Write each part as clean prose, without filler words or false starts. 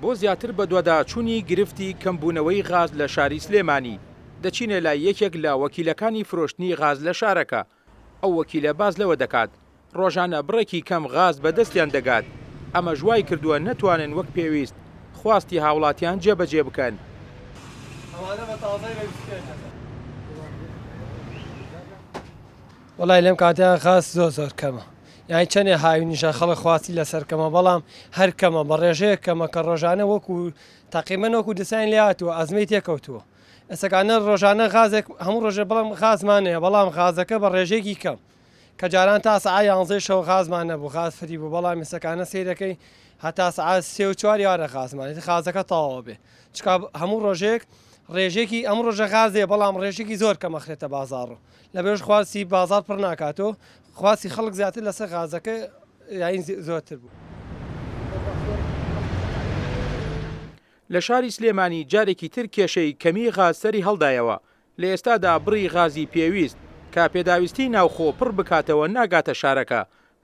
بۆ زیاتر بەدواداچوونی گرفتی کەمبوونەوەی غاز لە شاری سلێمانی، دەچینە لای یەکێک لە وەکیلەکانی فرۆشتنی غاز لە شارەکە. ئەو وەکیلە باس لەوە دەکات، ڕۆژانە بڕێکی کەم غاز بەدەستیان دەگات، ئەمەش وایکردووە نەتوانن وەک پێویست خواستی هاوڵاتیان جێبەجێ بکەن. وەڵای لەم کاتەیا غاز زۆر زۆر کەمە یانی چەنێ هاوینیشە خەڵک خواستی لەسەر کەمە بەڵام هەر کەمە بە ڕێژەیەک کەمە کە ڕۆژانە وەکو تەقیمەن وەکو دەسانی لێ هاتووە ئەزمەی تێکەوتووە ئێستاکانە ڕۆژانە غازێک هەموو ڕۆژێ بەڵام غازمان هەیە بەڵام غازەکە بە ڕێژەیەکی کەم کە جاران تا سەعات یانزەی شەو غازمان نەبوو غاز فری بوو بەڵام ئێستاکانە سەیرەکەی هەتا سەعات سێ و چوار یارە غازمان غازەکە تەواوە بێ چکا هەموو ڕۆژێک ڕێژێکی ئەم ڕۆژە غازێ بەڵام ڕێژێکی زۆر کەمەخرێتە بازاڕ لەبەرش خواستی بازاڕ پڕ ناکات و خواستی خەڵک زیاتر لەسەر غازەکە یاین زۆرتر بوو. لە شاری سلێمانی جارێکی تر کێشەی کەمی غاز سەری هەڵدایەوە، لە ئێستادا بڕی غازی پێویست کە پێداویستی ناوخۆ پڕ بکاتەوە ناگاتە شارەکە،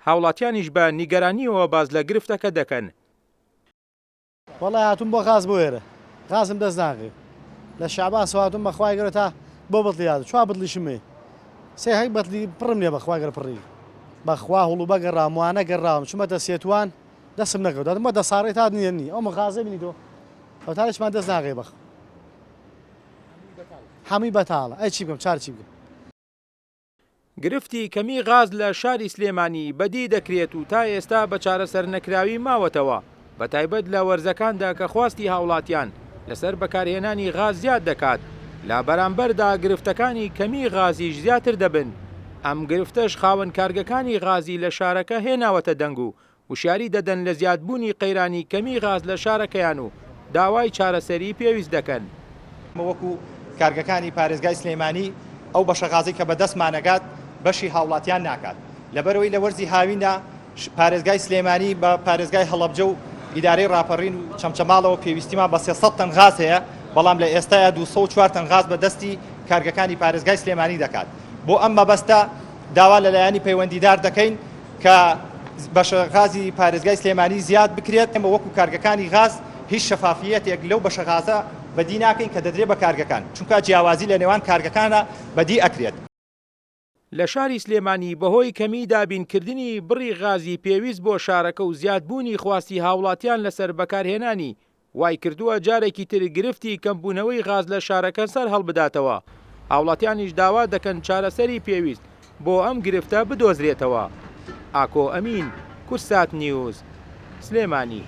هاوڵاتیانیش بە نیگەرانییەوە باس لە گرفتەکە دەکەن. وەڵای هاتووم بۆ غاز بۆ ئێرە غازم دەست ناکەوێ لە شەعباسەوە هاتووم بەخوای گەورە تا بۆ بەتڵی هاتوو چوار بتڵیشم هەیە سێ هەی بەتڵی پڕم نییە بەخوای گەورە پڕی بەخوا هوڵوبە گەڕاوم وانە گەڕاوم چوومەتە سێتوان دەستم نەکەوت هاتم بۆ دەساڕێ تا نییە نی ئەو مغازە بینی تۆ ئەو تارێکمان دەست ناکەوێ بەخ هەمووی بەتاڵە ئەی چی بکەم چار چی بکەم. گرفتی کەمی غاز لە شاری سلێمانی بەدی دەکرێت و تا ئێستا بە چارەسەرنەکراوی ماوەتەوە، بەتایبەت لە وەرزەکاندا کە خواستی هاوڵاتیان لەسەر بەکارهێنانی غاز زیاد دەکات، لە بەرامبەردا گرفتەکانی کەمی غازیش زیاتر دەبن، ئەم گرفتەش خاوەن کارگەکانی غازی لە شارەکە هێناوەتە دەنگ و وشیاری دەدەن لە زیادبوونی قەیرانی کەمی غاز لە شارەکەیان و داوای چارەسەری پێویست دەکەن. ئێمە وەکو کارگەکانی پارێزگای سلێمانی ئەو بەشە غازەی کە بەدەستمانەگات بەشی هاوڵاتیان ناکات لەبەرئەوەی لە وەرزی هاویندا پارێزگای سلێمانی بە پارێزگای هەڵەبجە و ئیدارەی ڕاپەڕین و چەمچەماڵەوە پێویستیمان بە 300 تەن غاز هەیە بەڵام لە ئێستایا 204 تەن غاز بە دەستی کارگەکانی پارێزگای سلێمانی دەکات بۆ ئەم مەبەستە داوا لە لایەنی پەیوەندیدار دەکەین کە بەشە غازی پارێزگای سلێمانی زیاد بکرێت، ئێمە وەکو کارگەکانی غاز هیچ شەفافیەتێک لەو بەشە غازە بەدی ناکەین کە دەدرێت بە کارگەکان، چونکە جیاوازی لە نێوان کارگەکانا بەدی ئەکرێت. لە شاری سلێمانی بەهۆی کەمی دابینکردنی بڕی غازی پێویست بۆ شارەکە و زیادبوونی خواستی هاوڵاتیان لەسەر بەکارهێنانی وایکردووە جارێکی تر گرفتی کەمبوونەوەی غاز لە شارەکە سەرهەڵبداتەوە، هاوڵاتیانیش داوا دەکەن چارەسەری پێویست بۆ ئەم گرفتە بدۆزرێتەوە. ئاکۆ ئەمین، کوردسات نیوز، سلێمانی.